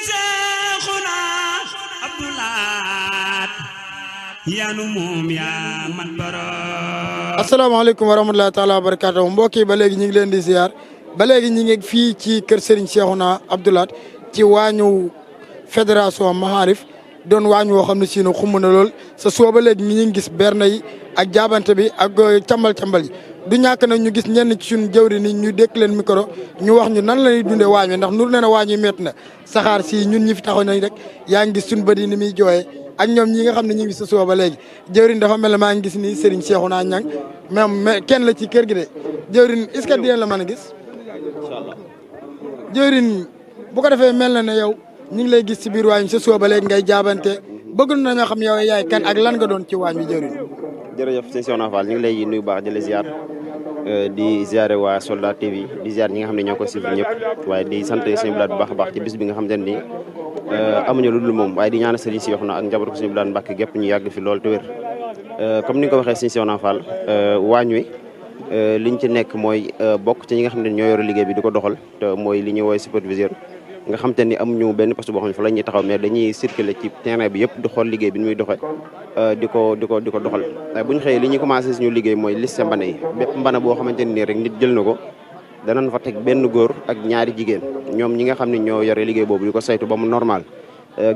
Seexuna Abdoulaat yaanu moom yaa mat borom. asalaamaaleykum wa rahmatullahi taala wa barakaatu mbokk yi ba léegi ñu ngi leen di ziar ba léegi ñu ngi fii ci kër Serigne Cheikhouna Abdoulaat ci waañu fédération Maarif doon waañ woo xam ne si ne xumb na lool sa soo ba léegi ñu ngi gis berne yi ak jaabante bi ak cambal yi du ñàkk nag ñu gis ñenn ci suñu jëwri ni ñu dékk leen micro ñu wax ñu nan la ñuy dundee waañ wi ndax nur ne na waañ wi métti na saxaar si ñun ñi fi taxaw nañ rek yaa ngi gis suñu bët yi ni muy jooyee ak ñoom ñi nga xam ne ñu ngi sa soo ba léegi jëwriñ dafa mel ne maa ngi gis ni Serigne Cheikhouna Niang mais kenn la ci kër gi de jëwriñ est-ce que dinañ la mën a gis jëwriñ bu ko defee mel na ne yow ñu ngi lay gis ci biir waañ sa soo ba léegi ngay jaabante bëgg nañoo xam yow yaay kan ak lan nga doon ci waañ wi jëwriñ. jërëjëf sëñ Cheikhouna Fall ñu ngi lay nuyu baax di la ziar di ziare waa Soldat TV di ziar ñi nga xam ne ñoo ko suivre ñëpp waaye di sant sëñ Bilane bu baax a baax ci bis bi nga xam ne nii amuñu lu dul moom waaye di ñaanal sëriñ Cheikhouna ak njaboot ko sëñ Bilane Mbàkke gépp ñu yàgg fi lool te wér comme ni nga ko waxee sëñ Cheikhouna Fall waañ wi liñ ci nekk mooy bokk ci ñi nga xam ne ñoo yor liggéey bi di ko doxal te mooy li ñuy woowee superviseur nga xam te ni amuñu benn poste boo xam ne fa la ñuy taxaw mais dañuy circuler ci terrain bi yëpp di xool liggéey bi ni muy doxee di ko doxal bu ñu xëyee li ñuy commencé suñu liggéey mooy liste mbana yi bépp mbana boo xamante ni rek nit jël na ko danañ fa teg benn góor ak ñaari jigéen ñoom ñi nga xam ne ñoo yore liggéey boobu di ko saytu ba mu normal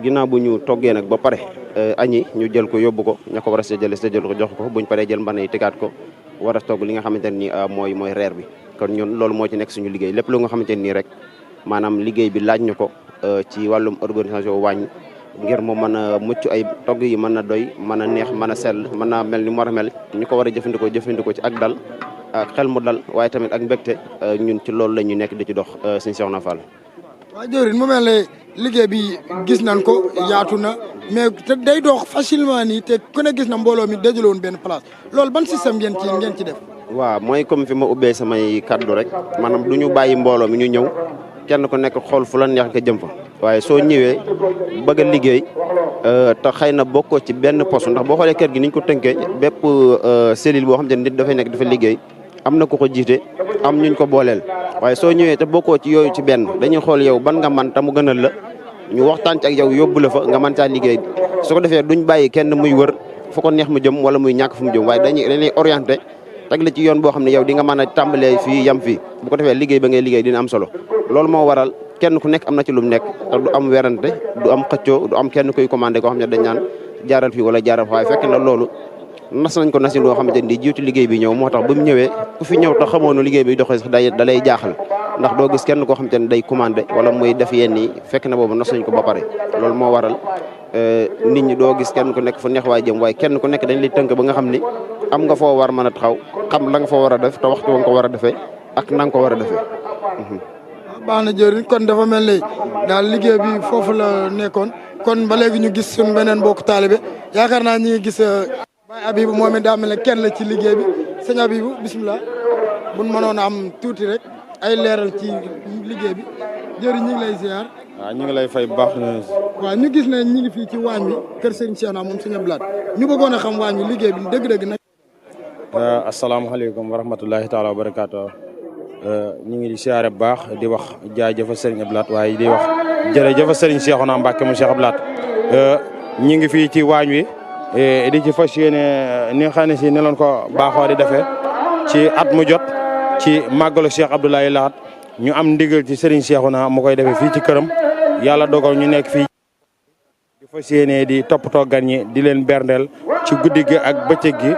ginnaaw bu ñu toggee nag ba pare añi ñu jël ko yóbbu ko ña ko war a séddale ko jox ko buñ paree jël mbana yi tegaat ko war a togg li nga xamante ni mooy reer bi kon ñun loolu moo ci nekk suñu liggéey lépp lu nga xamante nii rek maanaam liggéey bi laaj ñu ko ci wàllum organisation waañ ngir mu mën a mucc ay togg yi mën a doy mën a neex mën a sell mën a mel ni mu war a mel ñu ko war a jëfandikoo ci ak dal ak xel mu dal waaye tamit ak mbégte ñun ci loolu la ñu nekk di ci dox sëñ Cheikhouna Fall. waaw jëwriñ mu mel ne liggéey bi gis nañ ko yaatu na mais te day dox facilement nii te ku ne gis na mbooloo mi dajale woon benn place loolu ban système ngeen ci def. waaw mooy comme fi ma ubbee samay kaddu rek maanaam du ñu bàyyi mbooloo mi ñu ñëw kenn ku nekk xool fu la neex nga jëm fa waaye soo ñëwee bëgg a liggéey te xëy na bokkoo ci benn poste ndax boo xoolee kër gi niñ ko tënkee bépp cellule boo xam te ne nit dafay nekk dafa liggéey am na ku ko jiite am ñuñ ko booleel waaye soo ñëwee te bokkoo ci yooyu ci benn dañuy xool yow ban nga man te mu gënal la ñu waxtaan ci ak yow yóbbu la fa nga mën caa liggéey su ko defee duñ bàyyi kenn muy wër fu ko neex mu jëm wala muy ñàkk fu mu jëm waaye dañuy orienté teg la ci yoon boo xam ne yow di nga mën a tàmbalee fii yam fii bu ko defee liggéey ba ngay liggéey dina am solo loolu moo waral kenn ku nekk am na ci lu mu nekk te du am werante du am xëccoo du am kenn kuy commandé koo xam ne dañ naan jaaral fii wala jaaral fa waaye fekk na loolu nas nañ ko nasin loo xamante ni jiitu liggéey bi ñëw moo tax ba mu ñëwee ku fi ñëw te xamoonu liggéey bi doxee sax da lay jaaxal ndax doo gis kenn koo xamante ne day commandé wala muy def yenn yi fekk na boobu nas nañ ko ba pare loolu moo waral nit ñi doo gis kenn ku nekk fu neex waay jëm waaye kenn ku nekk dañ lay tënk ba nga xam ni am nga foo war mën a taxaw xam la nga fa war a def te waxtu wa nga ko war a defee ak na nga ko war a defee. baax na jëriñ kon dafa mel ni daal liggéey bi foofu la nekkoon kon ba léegi ñu gis suñu beneen mbokk taalibe yaakaar naa ñi ngi gis Baye Abibou moom it daa mel ne kenn la ci liggéey bi sëñ Abibou bisimilah buñ mënoon a am tuuti rek ay leeral ci liggéey bi jëriñ ñu ngi lay ziar. waaw ñu ngi lay fay bu baax. waaw ñu gis ne ñu ngi fii ci waañ wi kër Serigne Cheikhouna moom sëñ Abdoulaat ñu bëggoon a xam waañ wi liggéey bi dëgg-dëgg nag. asalaamaaleykum wa rahmatulahi taala wa barakaatu. ñu ngi di siyaare bu baax di wax jaajëfa Serigne Abdoulaat waaye di wax jërëjëfa Serigne Cheikhouna Mbacke mu Cheikh Abdoulaat ñu ngi fii ci waañ wi di ci fas yéene ni nga xam ne si ni leen ko baaxoo di defee ci at mu jot ci màggalu Cheikh Abdoulaye Lahat ñu am ndigal ci Serigne Cheikhouna mu koy defee fii ci këram yàlla dogal ñu nekk fii di fas yéene di toppatoo gan ñi di leen berndeel ci guddi gi ak bëccëg gi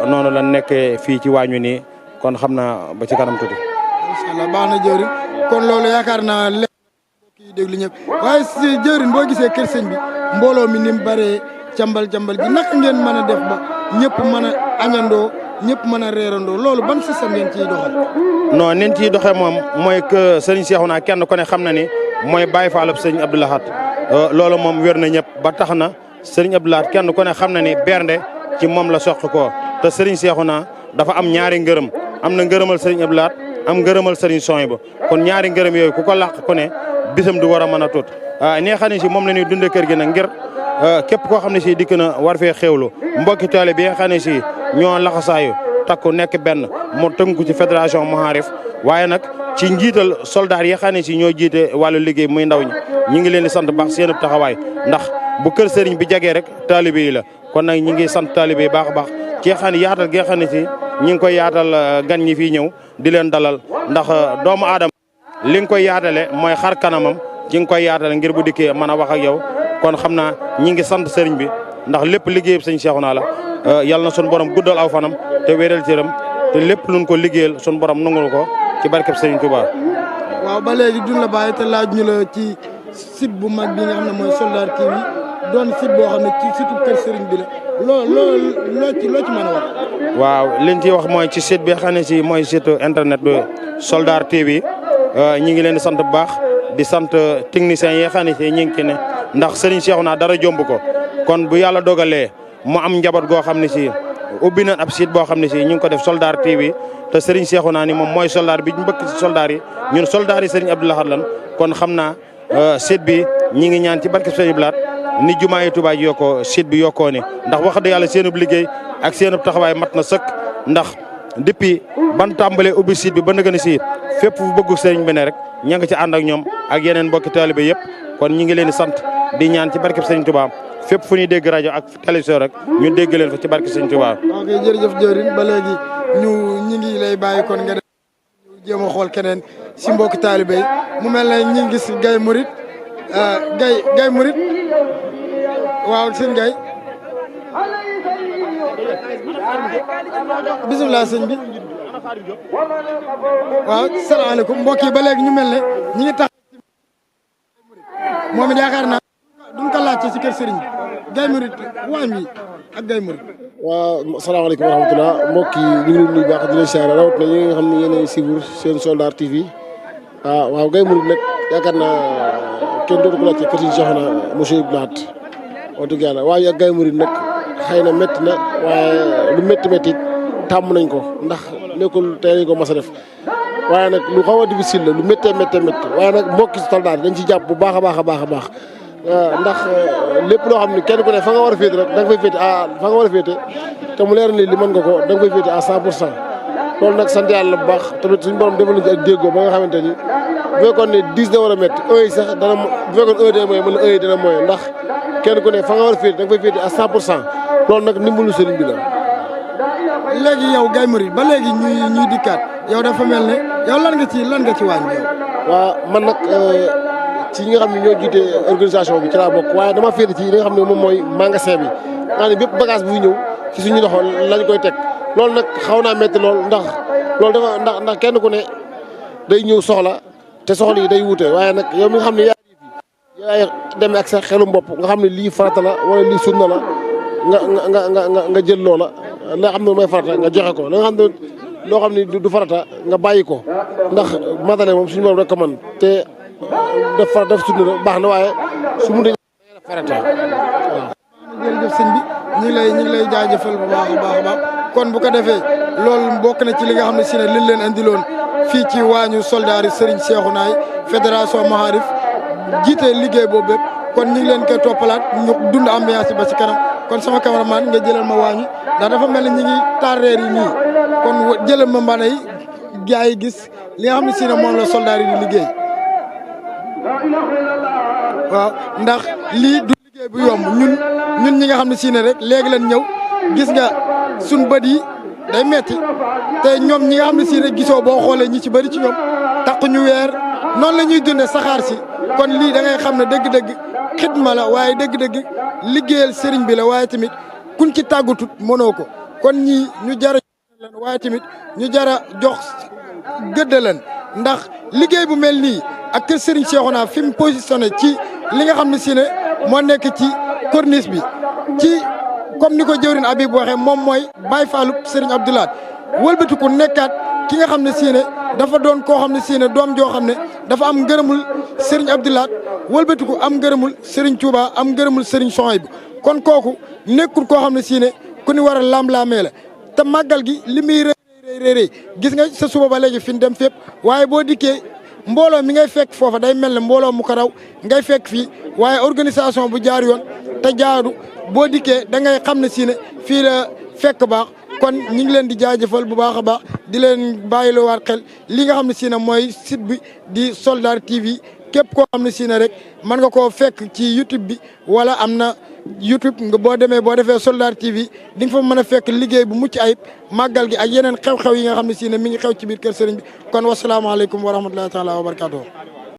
noonu la nekkee fii ci waañ wi nii kon xam naa ba ci kanam tuuti. incha allah baax na jëriñ kon loolu yaakaar naa lépp mbokk yi déglu ñëpp waaye si jëriñ boo gisee kër sëñ bi mbooloo mi ni mu bëree càmbal ji naka ngeen mën a def ba ñëpp mën a añandoo ñëpp mën a reerandoo loolu ban système ngeen ciy doxal. non nin ciy doxee moom mooy que Serigne Cheikhouna kenn ku ne xam na ni mooy Baye Fallab Serigne Abdou Lahad loolu moom wér na ñëpp ba tax na Serigne Abdou Lahad kenn ku ne xam na ni bernde ci moom la soq ko te Serigne Cheikhouna dafa am ñaari ngërëm am na ngërëmal Serigne Abdou Lahad am ngërëmal Serigne Souhaïbou kon ñaari ngërëm yooyu ku ko làq ku ne bisam du war a mën a tuut nee xam ne si moom la ñuy dundee kër gi nag ngir képp koo xam ne si dikk na war fee xewlu mbokki toole bi nga xam ne si ñoo laxasaayu takku nekk benn mu tënku ci fédération Maarif waaye nag ci njiital soldaar yi xam ne si ñoo jiite wàllu liggéey muy ndaw ñi ngi leen di sant baax seen taxawaay ndax bu kër sëriñ bi jagee rek taalibe yi la kon nag ñi ngi sant taalibe yi baax a baax ci xam ne yaatal gi nga xam ne si ñi ngi koy yaatal gan ñi fii ñëw di leen dalal ndax doomu aadama li nga koy yaatale mooy xar kanamam ci nga koy yaatale ngir bu dikkee mën a wax ak yow kon xam naa ñi ngi sant sëriñ bi ndax lépp liggéeyam sëñ Cheikhouna la yàlla na sun borom guddal aw fanam te wéeral cëram te lépp luñ ko liggéeyal sun borom nangul ko ci barkeb sëriñ Touba. waaw ba léegi duñ la bàyyi te laaj ñu la ci site bu mag bi nga xam ne mooy Soldar TV doon site boo xam ne ci site kër sëriñ bi la loo ci mën a wax. waaw liñ ci wax mooy ci site bi xam ne si mooy site internet bi Soldar TV ñi ngi leen di sant bu baax di sant techniciens yi xam ne si ñi ngi ci ne ndax sëriñ Cheikhouna dara jomb ko kon bu yàlla dogalee mu am njaboot goo xam ne si ubbi nañ ab site boo xam ne si ñu ngi ko def Soldar TV te sëriñ Cheikhouna ni moom mooy soldaar bi ñu mbëkk ci soldaar yi ñun soldaar yi sëriñ Abdou Lahad lan kon xam naa site bi ñi ngi ñaan ci barke sëriñ Blaat ni jumaa yi Tuubaa ji yokkoo site bi yokkoo ni ndax wax dëgg yàlla seenub liggéey ak seenub taxawaay mat na sëkk ndax depuis ban tàmbalee ubbi site bi ba nëgën si fépp fu bëggu sëriñ bi ne rek ña nga ci ànd ak ñoom ak yeneen mbokki taalibe yëpp kon ñi ngi leen di sant di ñaan ci barke sëriñ Touba fépp fu ñuy dégg rajo ak télévision rek ñu dégg leen fa ci barke sëriñ Touba. ok jërëjëf jëwriñ ba léegi ñi ngi lay bàyyi kon nga def ñu jéem a xool keneen si mbokki taalibe yi mu mel ne ñi ngi gis Gaye Mouride Gaye Mouride waaw sëñ Gaye bisimilah sëñ bi waaw salaamaaleykum mbokk yi ba léegi ñu mel ne ñi ngi tax moom it yaakaar naa duñ ko laajte si kër sëriñ bi Gaye Mouride waañ wi ak Gaye Mouride. waaw salaamaaleykum wa rahmatulah mbokk yi ñu ngi leen di nuyu baax di leen siyaare rawat na ñi nga xam ne yéen a suivre seen Soldar TV waaw Gaye Mouride nag yaakaar naa kenn dootu ko laajte kër si Cheikhouna monsieur Blaat wax dëgg yàlla waaye ak Gaye Mouride nag xëy na métti na waaye lu métti tàmm nañ ko ndax nekkul tey lañ ko mas a def waaye nag lu xaw a difficile la lu méttee waaye nag mbokki soldaar dañ ci jàpp bu baax a baax ndax lépp loo xam ne kenn ku ne fa nga war a féete rek da nga fay féete fa nga war a féete te mu leer ni li mën nga ko da nga fay féete à 100% loolu nag sant yàlla bu baax tamit suñu borom defal nañ ci ak déggoo ba nga xamante ni bu fekkoon ne 10 da war a métti yi sax dana bu fekkoon 1 dina mooy mën na yi dina mooy ndax kenn ku ne fa nga war a féete da nga fay féete à 100% loolu nag ndimbalu sëriñ bi la. léegi yow Gaye Mouride ba léegi ñuy dikkaat yow dafa mel ne yow lan nga ci wàññi yow. waaw man nag ci ñi nga xam ne ñoo jiite organisation bi ci laa bokk waaye dama féete ci li nga xam ne moom mooy magasin bi nga ne bépp bagage bu fi ñëw ci suñu loxo lañ koy teg loolu nag xaw naa métti lool ndax loolu dafa ndax kenn ku ne day ñëw soxla te soxla yi day wuute waaye nag yow mi nga xam ne yaay demee ak sa xelum bopp nga xam ne lii farata la wala lii sunna la nga jël loola la xam ne mooy farata nga joxe ko la nga xam ne loo xam ne du farata nga bàyyi ko ndax matale moom suñu borom rek ko man te def sunna baax na waaye su mu dee farata waaw. jërëjëf sëñ bi ñu ngi lay jaajëfal bu baax a baax kon bu ko defee loolu bokk na ci li nga xam ne si ne liñ leen andiloon fii ci waañu soldaar yi Serigne Cheikhouna fédération Maharif jiite liggéey boobu bépp kon ñu ngi leen koy toppalaat ñu dund ambiance ba ci kanam kon sama cameraman nga jëlal ma waañi ndax dafa mel ni ñu ngi taal reer yi nii kon jëlal ma mbana yi gars yi gis li nga xam ne si ne moom la soldaar yi di liggéey waaw ndax lii du liggéey bu yomb ñun ñi nga xam ne si ne rek léegi leen ñëw gis nga suñ bët yi day metti te ñoom ñi nga xam ne si ne gisoo boo xoolee ñi ci bëri ci ñoom takk ñu weer noonu la ñuy dundee saxaar si kon lii da ngay xam ne dëgg-dëgg xidma la waaye dëgg-dëgg liggéeyal sëriñ bi la waaye tamit kuñ ci tàggatut mënoo ko kon ñii ñu jara leen waaye tamit ñu jara jox gëdd leen ndax liggéey bu mel nii ak kër Serigne Cheikhouna fi mu positionné ci li nga xam ne si ne moo nekk ci corniche bi ci comme ni ko jëwrin Habib waxee moom mooy Baye Fallou Serigne Abdou Lahad wëlbatiku nekkaat ki nga xam ne si ne dafa doon koo xam ne si ne doom joo xam ne dafa am ngërëmul Serigne Abdou Lahad wëlbatiku am ngërëmul Serigne Touba am ngërëmul Serigne Souhaïbou kon kooku nekkul koo xam ne si ne ku ni war a lam-laamee la te màggal gi li muy rëy gis nga sa suba ba léegi fi ñu dem fépp waaye boo dikkee mbooloo mi ngay fekk foofa day mel ne mbooloo mu ko raw ngay fekk fii waaye organisation bu jaar yoon te jaadu boo dikkee da ngay xam ne si ne fii la fekk baax kon ñu ngi leen di jaajëfal bu baax a baax di leen bàyyiloo waat xel li nga xam ne si ne mooy site bi di Soldar TV képp koo xam ne si ne rek mën nga koo fekk ci YouTube bi wala am na YouTube nga boo demee boo defee Soldar TV di nga fa mën a fekk liggéey bu mucc ayib màggal gi ak yeneen xew-xew yi nga xam ne si ne mi ngi xew ci biir kër sëriñ bi kon wasalaamaaleykum wa rahmatullahi taala wa barakatuh